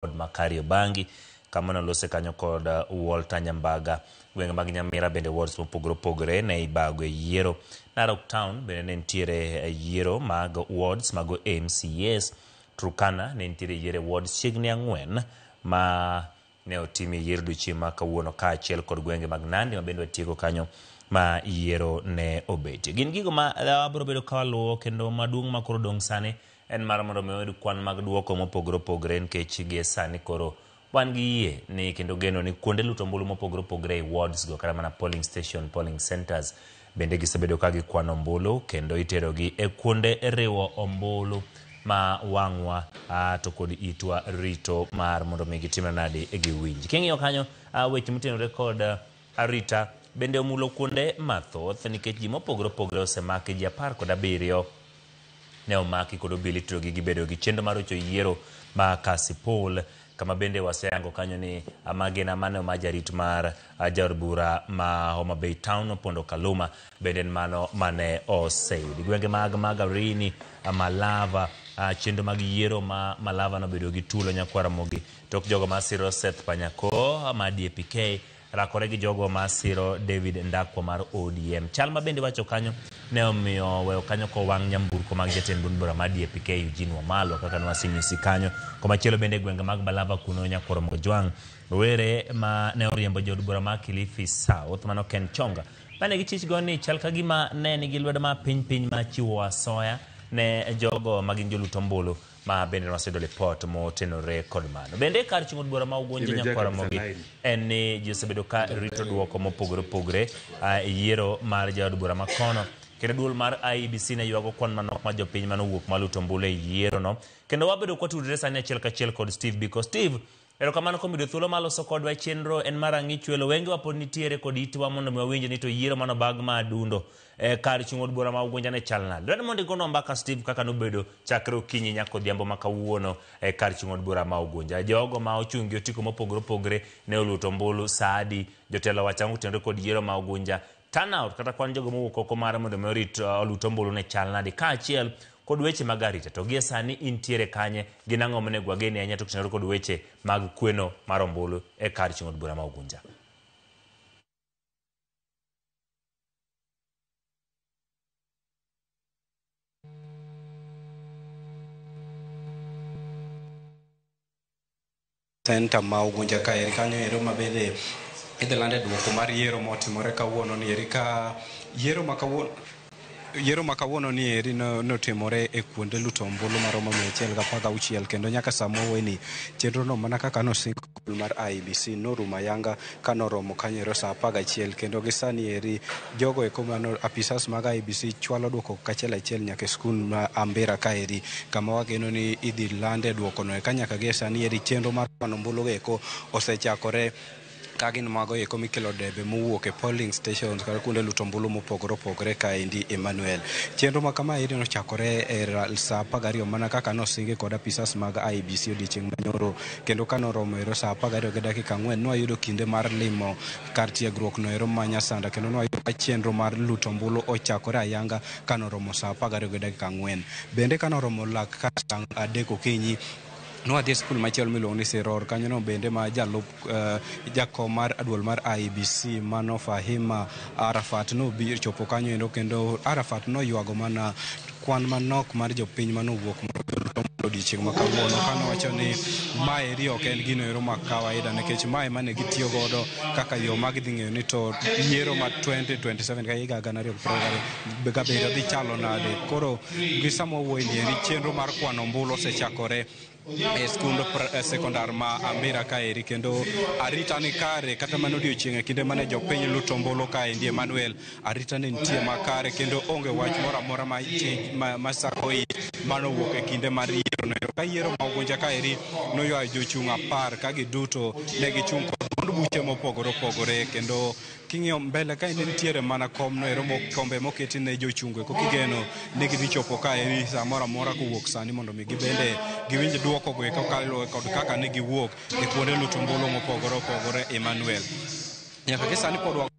Ward ma Kariobangi, kama nolose kanyo kod Walter Nyambaga. Gwenge mag Nyamira bende wards mopogore opogore ne ibago e yiero. Narok Town bende ne nitiere yiero mag wards mago MCAs. Turkana ne nitiere yiero e wards chiegni 4 ma ne otimie yiero odiochieng' ma kawuono, kaachiel kod gwenge mag Nandi ma bende watieko kanyo ma yiero ne obetie. Gin gigo ma wabiro bedo ka waluwo, kendo maduong' ma koro dong' sani en mar mondo mi wayud kwan mag duoko mopogore opogore, nikech gie sani koro wan gi yie ni kendo geno ni kuonde luto ombulu mopogore opogore e wards go, kata mana polling station, polling centers bende gisebedo ka gikwano ombulu kendo iterogi e kuonde riwo ombulu ma wang'wa to kod itwa rito mar mondo mi gitimre nadi giwinj. King'iyo kanyo weche motenore kod arita bende omulo kuonde mathoth, nikech ji mopogore opogore osemaki. Ji 17 ne omaki kod obila, itudogi gi bedo gi chenro mar rocho yiero ma Kasipul, kama bende waseyango kanyo ni magina mane oma jarit mar jaod bura ma Homa Bay Town Opondo Kaluma bende en mano mane oseyudi. Gwenge mag Magarini, Malava, chenro mag yiero ma Malava nobedo gi tulo nyakwar Ramogi tok jogo ma siro Seth Panyako ma DAPK rakore gi jogo ma siro David Ndakwa mar ODM. Chal ma bende wacho kanyo ne omiyo weyo kanyo kowang' nyamburko mag jatend duond bura mar DAPK Eugene Wamalwa, kaka nwasenyisi kanyo. Komachielo bende gwenge mag Malava kuno nyakwar Mojwang', rowere ma ne oriembo jaod bura ma Kilifi South mano Ken Chonga mane gichich go ni chal ka gima ne nigi lwedo ma piny piny ma chiwo asoya ne jogo ma gin jolut ombulu, ma bende nwaseyudo lipot motenore kod mano. Bende kar chung' od bura ma Ugunja nyakwar Ramogi en ni ji osebedo ka rito duoko mopogore opogore e yiero mar jaod bura ma kono, kendo duol mar IEBC ne ywago kwan manok mar jopiny manowuok maluto ombulu e yiero no. Kendo wabedo kwatudre sani achiel kachiel kod Steve Biko. Steve, erokamano kuom yudo thuolo mar loso kodwa e chenro en mar Ang'i Chwelo. Wengewa pod nitiere kod itwa mondo mi wawinj ni to yiero manobag ma adundo kar chung' od bura ma Ugunja ne chal nade. Dwani mondo igonwa mbaka Steve kaka nobedo chakre okinyi nyaka odhiambo ma kawuono kar chung' od bura ma Ugunja. Jogo ma ochung' gi otiko mopogore opogore ne oluto ombulu saa adi, jotelo owacho ang'o kotenore kod yiero ma Ugunja, turnout kata kwan jogo mowuok oko mar mondo mi orit olut ombulu ne chal nade, kaachiel kod weche mag arita. To gie sani intiere kanye, gin ang'o monego wageni ahinya to kotenore kod weche mag kweno mar ombulu e kar chung' od bura ma Ugunja. Center ma Ugunja kaeri kanyo ero ma bende idhi lande duoko mar yiero motimore kawuono ni eri, ka yiero ma kawuono, yiero ma kawuono ni eri notimore e kuonde luto ombulu maromo 116, kendo nyaka sama weni chenro no mana kaka nosing mar IEBC norumo ayanga kanoromo kanyo ero saa 11, kendo gi sani eri jogo eko mano apisas mag IEBC chwalo duoko kachiel achiel nyaka e skul ma Ambira kaeri, kama wageno ni idhi lande duoko no eka. Nyaka gi sani eri chenro mar kwano ombulu eko osechakore, ka gin mago eko mikelo debe mowuok e polling stations kata kuonde luto ombulu mopogore opogore. Kaendi Emmanuel, chenro ma kama eri nochakore e saa 12 mana kaka nosingi kod apisas mag IEBC odiochieng' manyoro, kendo kanoromo ero saa 12:04 nwayudo kinde mar limo kar tiegruok no ero ma Nyasanda, kendo nwayudo ka chenro mar luto ombulu ochakore ayanga kanoromo saa 12:04. Bende kanoromo lak ka saa 3 okinyi nwadhi e skul machielo miluongo ni Siror kanyono bende ma jalup jakom mar duol mar IEBC mano Fahima Arafat nobiro chopo kanyo endo, kendo Arafat noywago mana kwan manok mar jopiny manowuok mondo odiochieng' ma kawuono, kanowacho ni maeri ok en gino ero ma kawaida, nikech mae mane gitiyo godo kaka yo ma gidhi ng'eyo ni to yiero ma 2027 ka higa 2027 dhi chalo nade. Koro gi sama wawuoye ni eri chenro mar kwano ombulu osechakore e skund sekondar ma Ambira kaeri, kendo arita ni kare kata mana odiochieng' e kinde mane jopiny luto ombulu kaendi Emmanuel, arita ne nitie makare kendo onge wach moro amora ma, ma, ma sako ich manowuok e kinde mar yiero no. Ka yiero ma Ugunja kaeri noywayo jochung' 10 ka giduto ne gichung' kod duond buche mopogore opogore, kendo king'iyo mbele kaendi nitiere mana kom no ero, kombe moketi ne jochungo eko kigeno ni gidhi chopo kaeri saa moro amora kowuok sani mondo mi gibende giwinj duoko go eko kaluwore kod kaka ne giwuok e kuonde luto ombulu mopogore opogore. Emmanuel, nyaka gi sani pod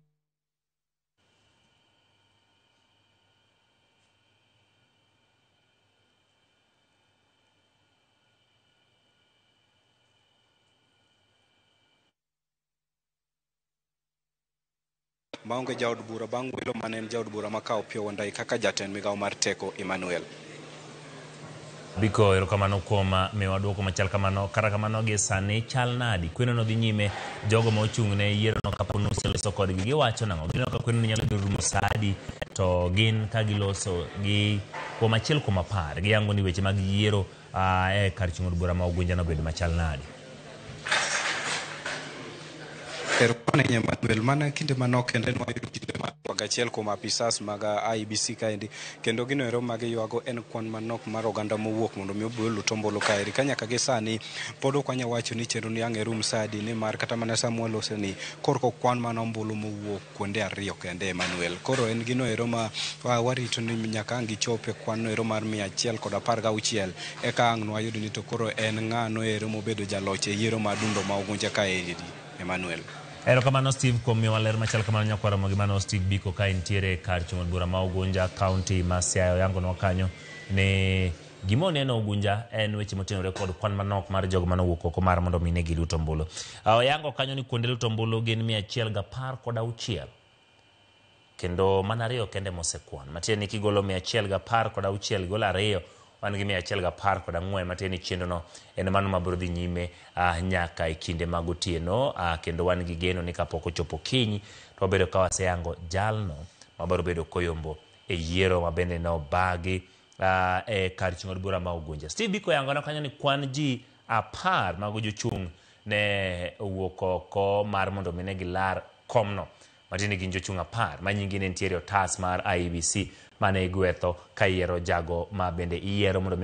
Maonge jaod bura bang' welo mane en jaod bura ma Opiyo Wandayi kaka jatend migawo mar teko Emmanuel. Biko, erokamano kuom miyowa duoko machal kamano. Kata kamano gi sani chal nadi? Kweno no dhi nyime, jogo ma ochung' ne yiero no kapo ni useloso kodgi giwacho nang'o? Gineno ka kweno no nyalo bedo rumo sa adi? To gin ka giloso gi kuom 1 kuom 10 giyango ni weche mag yiero e kar chung' od bura ma Ugunja nobedo machal nadi? Erokamano ahinya Emmanuel. Mana kinde manok kende nwayudo kinde mar ywago achiel kuom apisas mag IEBC kaendi, kendo gino ero magiywago en kwan manok mar oganda mowuok mondo mi obi olut ombulu kaeri. Ka nyaka gi sani pod ok wanyal wacho ni chenro ni ang' e rum sa adi, nimar kata mana sama walose ni korka kwan mana ombulu mowuok kuonde ariyo kende Emmanuel. Koro en gino ero ma warito ni nyaka ang' gichop e kwan no ero mar 116 eka ang' nwayud ni to koro en ng'ano ero mobedo jaloch e yiero mar dundo ma Ugunja kaeri Emmanuel. Erokamano Steve kuom miyowa ler machal kamano. Nyakwar Ramogi, mano Steve Biko ka entiere kar chung' od bura ma Ugunja, kaunti ma Siaya. Oyangonwa kanyo ni gima oneno Ugunja en weche motenore kod kwan manok mar jogo manowuok oko mar mondo mi ne gilut ombulu. Oyango kanyo ni kuonde luto ombulu gin 116 kendo mana ariyo kende mosekwan, matiende ni kigolo 116 golo ariyo, wan gi 114, matiende ni chenro no en mano mabiro dhi nyime nyaka e kinde mag otieno, kendo wan gi geno ni kapok ochopo kinyi to wabedo ka waseyango jalno mabiro bedo koyombo e yiero ma bende nobagi e kar chung' od bura ma Ugunja. Steve Biko oyangona kanyo ni kwan ji 10 mago jochung' ne owuok oko mar mondo mi ne gilar komno, matiende ni gin jochung' 10 ma nyingi ne nitiere e otas mar IEBC mane igwetho ka yiero jago ma bende iyiero mondo mi